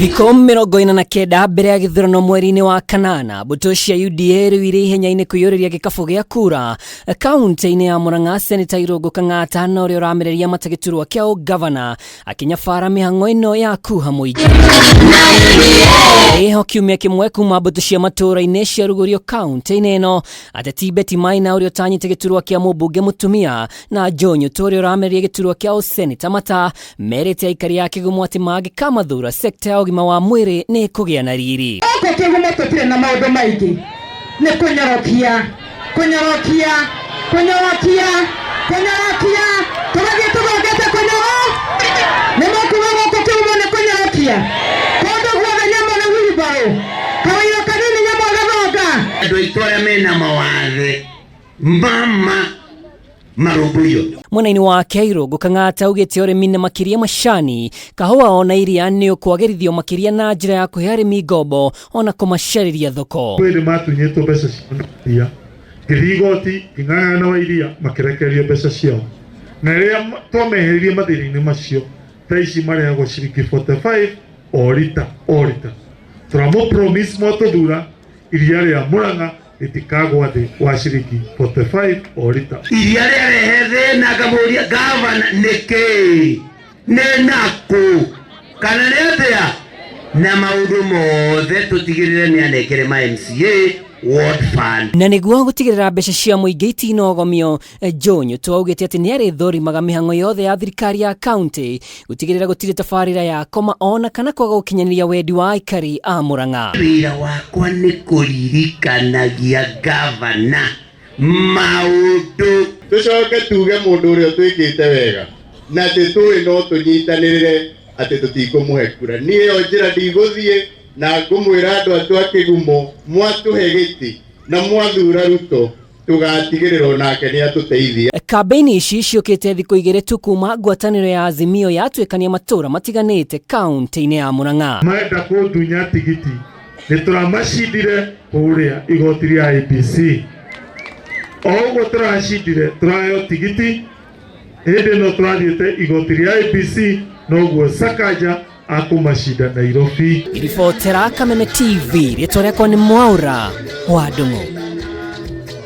Thikũ 49 mbere ya gĩthurano mweri-inĩ wa kanana, mbũtũ cia UDA rĩu irĩ ihenya-inĩ kwĩyũrĩria gĩkabũ gĩa kura kaunti-inĩ ya Murang'a. Seneta Irũngũ Kang'ata na ũrĩa ũramereria mata gĩturwa kĩa ũgavana akĩnyabara mĩhang'o ĩno ya kuha mũingĩ. Ĩho kiumia kĩmwe kuma mbũtũ cia matũũra-inĩ ciarugũrio kaunti-inĩ ĩno, ateti Betty Maina ũrĩa ũtanyĩte gĩturwa kĩa mũmbunge mũtumia na Joe Nyutu ũrĩa ũramereria gĩturwa kĩa ũseneta mata merĩte aikari a Kĩgumo atĩ mangĩkamathura sekta ya ũgima wa mwĩrĩ nĩ ĩkũgĩa na riri. Gũkũ Kĩgumo tũtirĩ na maũndũ maingĩ, nĩ kũnyorokia, kũnyorokia, kũnyorokia, kũnyorokia, tũgathiĩ tũthongete kũnyoro. Nĩ mũkuga gũkũ Kĩgumo nĩ kũnyorokia, kũndũ guothe nyamũ nĩ wheelbarrow, kawĩira kanini nyamũ ĩgathonga. Andũ aitũ arĩa mena mawathe mama marũmbũiyo. Mwena-inĩ wake Irũngũ Kang'ata augĩte ũrĩmi na makĩria macani, kahũa ona iria nĩ ũkwagĩrithio makĩria na njĩra ya kũhe arĩmi ngombo ona kũmacarĩria thoko. Kwĩ nĩ matunyĩtwo mbeca ciao na iria, ngĩthiĩ igoti ngĩng'ang'ana na wa iria makĩrekererio mbeca ciao, na rĩrĩa twameheririe mathĩna-inĩ macio, thaa ici marĩhagwo ciringi 45 o rita o rita. Tũramũ promise mwatũthura iria rĩa Murang'a rĩtikagwa thĩ wa ciringi 45 o rita. Iria rĩarehe thĩna ngamũria gavana nĩkĩĩ nĩ nakũ kana nĩ atĩa, na maũndũ mothe tũtigĩrĩre nĩ anengere ma MCA ward fund. Na nĩguo gũtigĩrĩra mbeca cia mũingĩ itinogomio, Joe Nyutu augĩte atĩ nĩ arĩthũrimaga mĩhang'o yothe ya thirikari ya kaunti gũtigĩrĩra gũtirĩ tabarĩra ya koma ona kana kwaga gũkinyanĩria wendi wa aikari a Murang'a. Wĩra wakwa nĩ kũririkanagia gavana maũndũ. Tũcoke tuge mũndũ ũrĩa ũtwĩkĩte wega na atĩ tũĩ no tũnyitanĩrĩre atĩ tũtikũmũhe kura. Niĩ ĩyo njĩra ndigũthiĩ, na ngũmwĩra andũ atũ a Kĩgumo, mwatũhe gĩtĩ na mwathura Ruto, tũgatigĩrĩra onake nĩ atũteithia. Kambĩini ici ciũkĩte thikũ igĩrĩ tu kuma ngwatanĩro ya Azimio yatuĩkania matũũra matiganĩte kaunti-inĩ ya Murang'a. Marenda kũndunya tigiti, nĩ tũramacindire kũrĩa igoti rĩa IEBC. O ũguo tũracindire tũraheo tigiti, hĩndĩ ĩno tũrathiĩte igoti rĩa IEBC noguo Sakaja akũmacinda Nairobi. Ribotera Kameme TV, rĩtwa rĩakwa nĩ Mwaura wa Ndung'u.